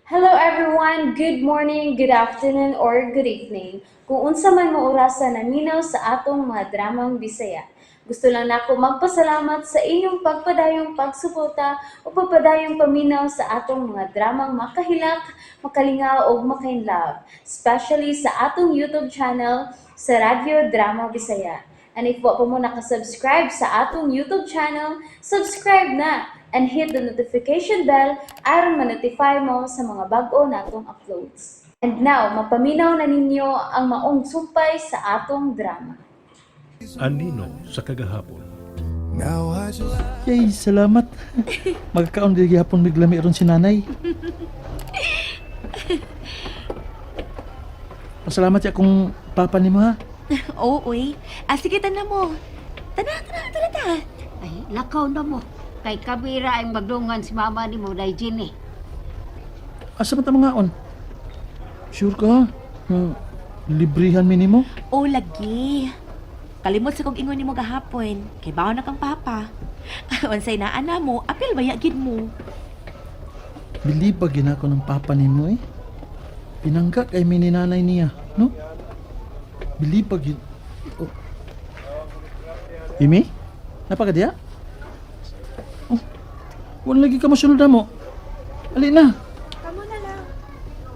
Hello everyone! Good morning, good afternoon, or good evening. Kung unsa man mo orasa naminaw sa atong mga dramang Bisaya. Gusto lang nako magpasalamat sa inyong pagpadayong pagsuporta o pagpadayong paminaw sa atong mga dramang makahilak, makalingaw ug makainlove, especially sa atong YouTube channel sa Radyo Drama Bisaya. And if wa pa mo nakasubscribe sa atong YouTube channel, subscribe na and hit the notification bell aron ma-notify mo sa mga bag-o natong uploads. And now, mapaminaw na ninyo ang maong sumpay sa atong drama. Anino sa kagahapon. Now I just Yay, salamat. Magkakaon di gihapon miglami ron si nanay. Pasalamat siya kung papa ni mo ha. Oo, uy. Ah, sige, tana mo. Tana, tana, tana, ta. Ay, lakaw na mo. Kay kabira ang magdungan si mama ni mo, Day Jenny. Asa man ta mga on? Sure ka? Librihan mi nimo? Oo, lagi. Kalimot sa kong ingon nimo gahapon. Kay baon na kang papa. Unsay naa na mo, apil ba gid mo? Bilib ba ginako ng papa nimo eh? Pinangga kay mi ni nanay niya, no? Bilib ba gin... Oh. Imi? Napakadiya? Oh, wala lagi ka masunod na mo. Ali na. Kamo na lang.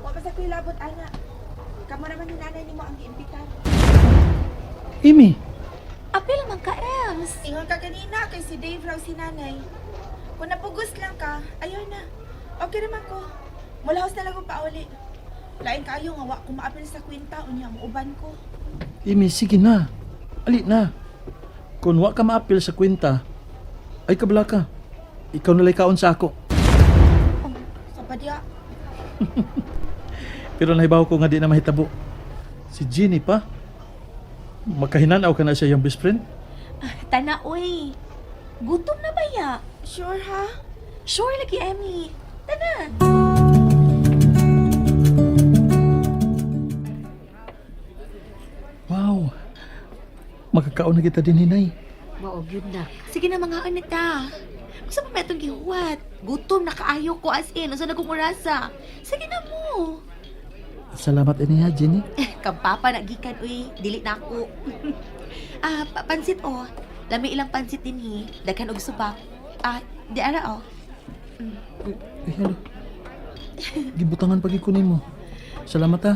Wa pa sa ko'y labot, ana. Kamo naman ni nanay nimo ang giimbitar. Imi, Apil man ka, Ems. Ingon ka kanina kay si Dave raw si nanay. Kung napugos lang ka, ayaw na. Okay naman ko. Mulahos na lang kong pauli. Lain kayo nga wa ko maapil sa kwinta unya muuban ko. Imi, sige na. Ali na. Kung wa ka maapil sa kwenta, ay kabla ka. Ikaw nalay kaon sa ako. Oh, sa padya. Pero nahibaw ko nga di na mahitabo. Si Jeannie pa. Makahinanaw ka na siya yung best friend. Tana, uy. Gutom na ba ya? Sure ha? Sure lagi, Emmy. Tana. Wow. Makakaon na kita din, hinay. Mao gyud na. Sige na mga anita. Unsa pa may atong gihuwat? Gutom na kaayo ko as in. Unsa na kong orasa? Sige na mo. Salamat ini ha, Jeannie. Kang papa na gikan uy, dili na ako. Ah, pansit oh. Lami ilang pansit din hi. Daghan og subak. Ah, di ara oh. Ay, hello. Gibutangan pagi ko nimo. Salamat ha.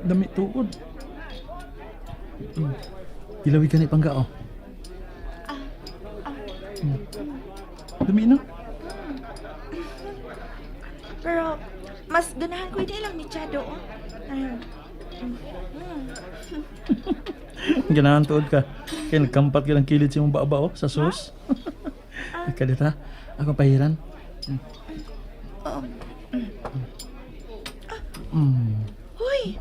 Dami tuod. Ilawi ka ni pangga oh. Dami na. Pero mas ganahan ko ini lang ni Chado. Oh. Ayun. Ganahan tuod ka. Kaya nagkampat ka ng kilid sa imong baba oh, sa sauce. Kadita, ako pahiran. Hoy.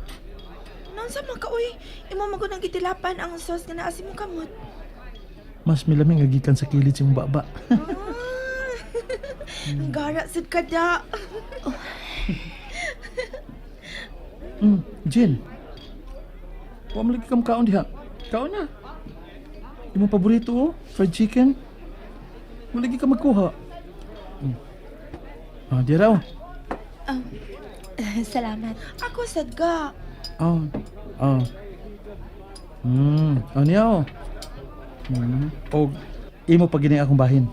Naunsa man ka uy? Imo man gud ang gitilapan ang sauce nga naa sa imong kamot. Mas milami nga gikan sa kilid sa imong baba. Ang gara sad ka da. Jen. Wa man lagi kam kaon diha. Kaon na. Imong paborito oh, fried chicken. Wa lagi ka magkuha. Ah, di raw. Salamat. Ako sad ga. Oh. Oh. Ano niya oh. Og imo pa gini akong bahin.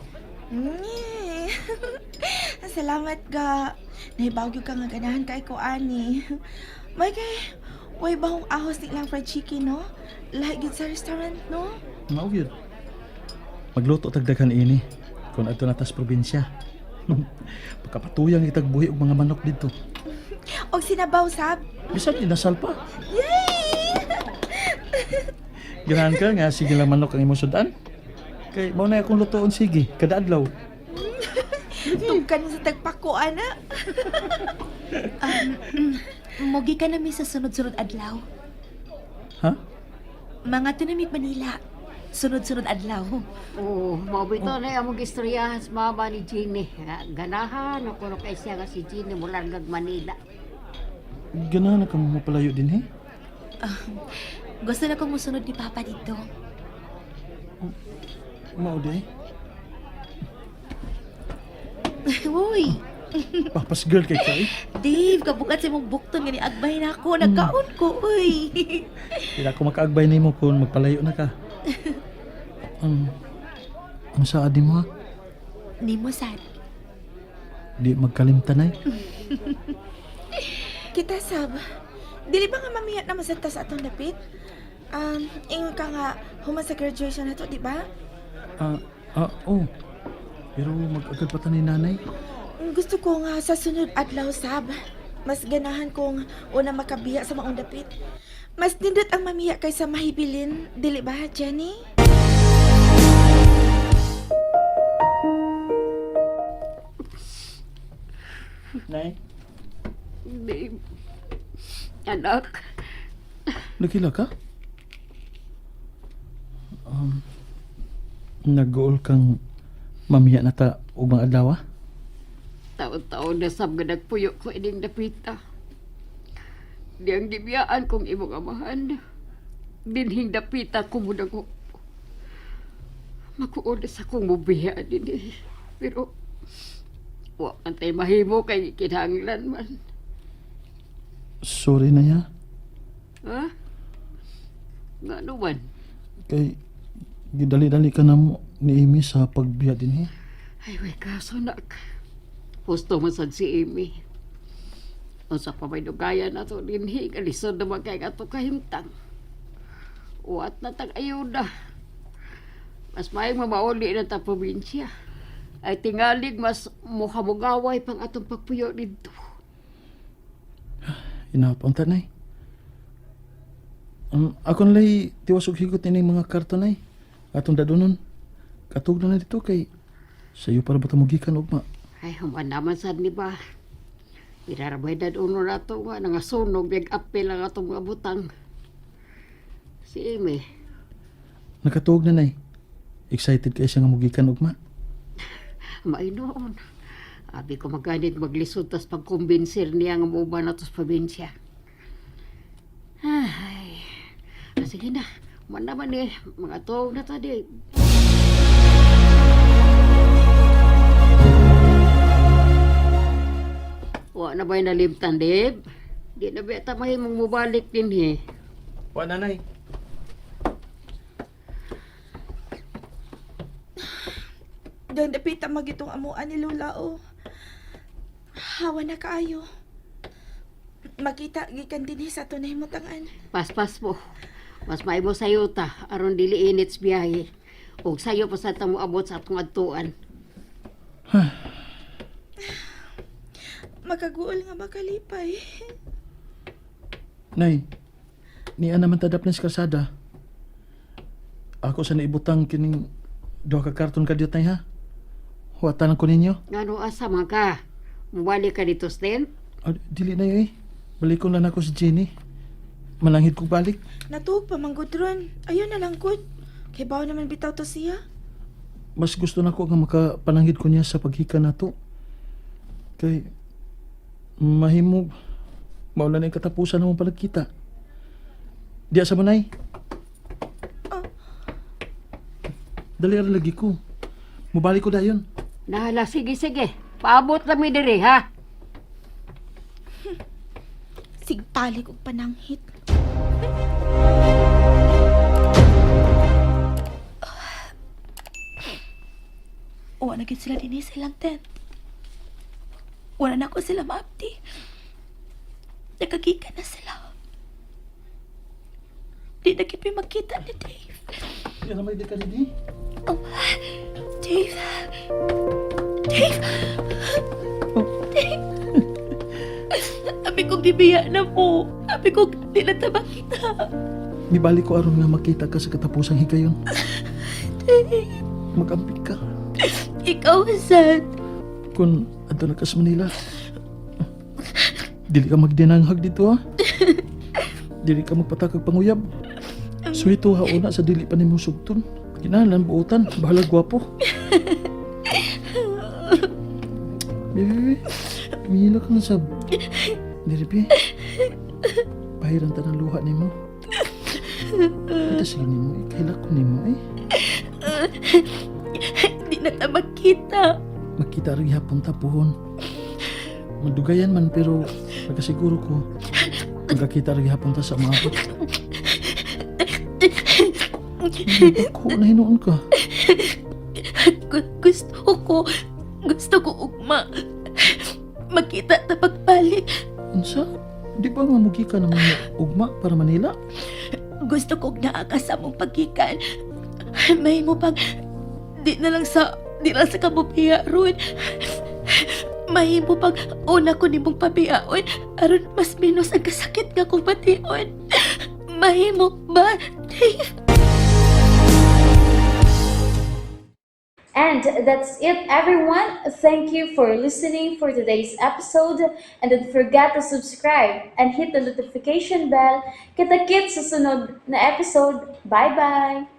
Salamat ga. Nahibaw gyud ka nga ganahan kay ko ani. May kay way bahong ahos ni ilang fried chicken no? Lahi gyud sa restaurant no? Mao gyud. Magluto tagdaghan ini kung adto na tas probinsya. Pagkapatuyang itag buhi og mga manok didto. Og sinabaw sab. Bisan inasal pa. Yay! Ganahan ka nga sige lang manok ang imong sudan. Kay mao na akong lutoon sige kada adlaw. Tugkan sa tagpako ana. Mogi ka na mi sa sunod-sunod adlaw. Ha? Mga tunamig Manila. Sunod-sunod adlaw. Oo, mao bitaw na among gistoryahan sa mama ni Jenny. Ganahan ako no kay siya nga si Jenny mulargag Manila. Ganahan na ka mo mapalayo din he. Gusto na kong musunod ni Papa dito. Mao di. Uy, Papas girl kay ka eh. Dave, kabukat sa imong bukton nga niagbay na ako. Nagkaon ko, uy. Dili ako makaagbay nimo kung magpalayo na ka. Ang saad nimo ha? Nimo sad. Di magkalimtan ay. Kita sab. Dili ba nga mamiya na masanta sa atong dapit? Ingon ka nga human sa graduation na to, di ba? Ah, ah, oh. Pero mag-agad pa ta ni nanay. Gusto ko nga sa sunod adlaw sab. Mas ganahan kong una makabiya sa maong dapit. Mas nindot ang mamiya kaysa mahibilin, dili ba, Jenny? Nay? Dave. Anak, Nagkila ka? Nag-goal kang mamiya na ta og mga adlaw ah? taon-taon na sab nga nagpuyo ko ining dapita. Di ang gibiyaan kong imong amahan. Dinhing dapita ko mo dago. Makuod sa kong mubiya din eh. Pero, wa man tay mahimo kay kinahanglan man. Sorry na ya. Ha? Nga man? Kay gidali-dali ka na mo ni Amy sa pagbiya din eh. Ay, way kaso nak. Gusto man sad si Amy. Unsa pa may dugayan na to dinhi, kalisod naman kay ato kahimtang. Uwat na tag ayuda. Mas maayong mamauli na ta probinsya. Ay tingalig mas muhamugaway pang atong pagpuyo didto. Inaot unta nay. Ako nalay tiwas og higot ini mga karton nay. Atong dadunon. Katug na na dito kay sayo para ba ta mogikan ugma. Ay, human naman sad ni ba. Irarabay dad uno na to nga, nangasunog, big apel ang atong mga butang. Si Amy, Nakatuog na nay. Excited kay siya nga mogikan ugma. Mainoon. Abi ko maganit maglisod tas pagkumbinsil niya nga muuban na to sa probinsya. Ay, ah, sige na. Man naman eh, mga tuog na tadi. Wa na ba'y nalimtan, Dave? Di na ba ta mahimong mubalik din eh. Wa na nay. Dahil dapita magitong amuan ni Lola o. Hawa na kaayo. Makita gikan dinhi sa ato nahimutangan. Paspas mo. Mas maimo sayo ta aron dili init sa biyahe. Ug sayo pa sa ta moabot sa atong adtuan. Makaguol nga makalipay. Nay, niya naman tadap na sa kalsada. Ako sa naibutang kining duha ka karton kadiyot nay ha. Huwatan ko ninyo. Ngano asa man ka? Mubalik ka dito, Sten? Ah, dili na eh. Balikon lang ako si Jenny. Malangit kong balik. Natuog pa manggod ron. Ayun na lang gud. Kay bawo naman bitaw to siya. Mas gusto na ko nga makapananghid ko niya sa paghika nato. Kay mahimo maula na yung katapusan ng palagkita. Diya sa manay. Oh. Dali ara lagi ko. Mubalik ko dayon. Nahala, sige, sige. Paabot lang mi diri, ha? Sigpalig og pananghit. Wa na gid sila dinhi sa ilang tent. Wala na ko sila maabdi. Nagkagika na sila. Di na gid mi magkita ni Dave. Diya na may di ka di. Oh, Dave. Dave. Dave. Abi kong gibiya na mo. Abi kong di na ta makita. Mibalik ko aron nga makita ka sa katapusang higayon. Magampit ka. Ikaw, Sad. Kung adto na ka sa Manila, dili ka magdinanghag dito ha. Dili ka magpatakag panguyab. Suhito ha una sa dili pa nimo sugton. Kinahanglan buotan, bahala gwapo. Bebe, mihila ka na sab. Dili bi. Pahiran ta ng luha nimo. Ito sige nimo, ikahila ko nimo eh. Di na ta makita. Magkita ra gihapon ta puhon. Madugayan man pero nagasiguro ko magkakita ra gihapon ta sa mga. Ko na hinuon ka. Gusto ko ugma. Makita ta pagbalik. Unsa? Di ba nga mugi ka naman ugma para Manila? Gusto ko naa ka sa among paggikan. May mo pag di na lang sa kabubiya ron. Mahimo pag una ko nimong pabiyaon aron mas minus ang kasakit nga kong bation. Mahimo ba, Dave? And that's it, everyone. Thank you for listening for today's episode. And don't forget to subscribe and hit the notification bell. Kita-kits sa sunod na episode. Bye-bye!